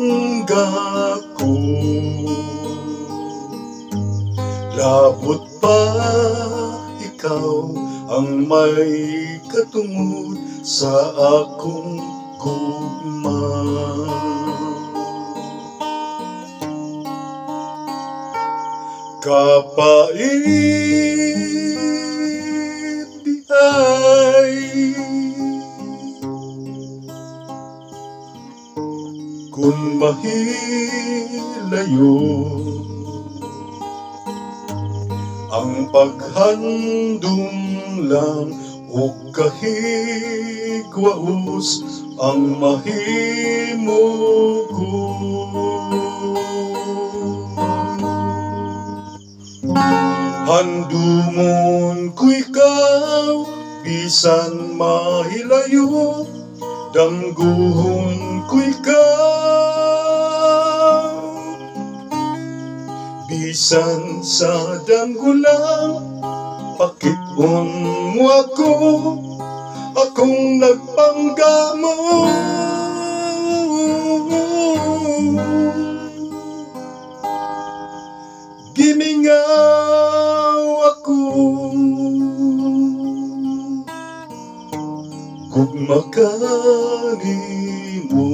Nagpangga ko. Labot pa ikaw ang may katungod sa akong gugma. Kapait di ay kung mahilayo ang paghandom lang ug kahigwaos ang mahimo ko. Handumon ko ikaw bisan mahilayo, damguhon ko ikaw bisan sa damgulang, pakit-on mo ako, akong nagpangga mo. Gimingaw ako, gugma ka nimo.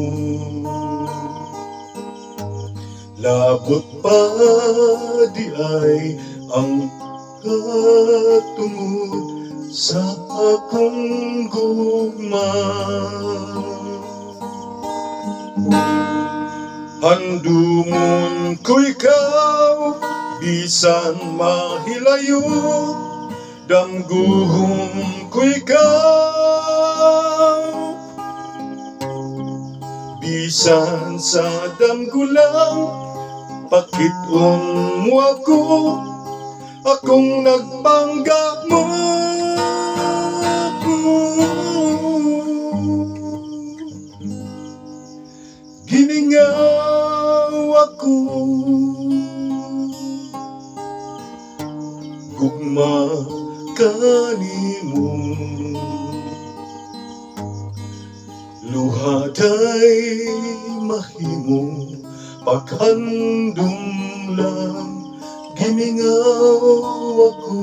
Labot pa di ay ang katungod sa akong gugma. Handumon ko ikaw bisan mahilayo, damguhon ko ikaw bisan sa damgulang, pakit-on mo ako, akong nagpangga mo. Gimingaw ako, gugma ka nimo. Luhaday mahimo, paghandom lang, gimingaw ako.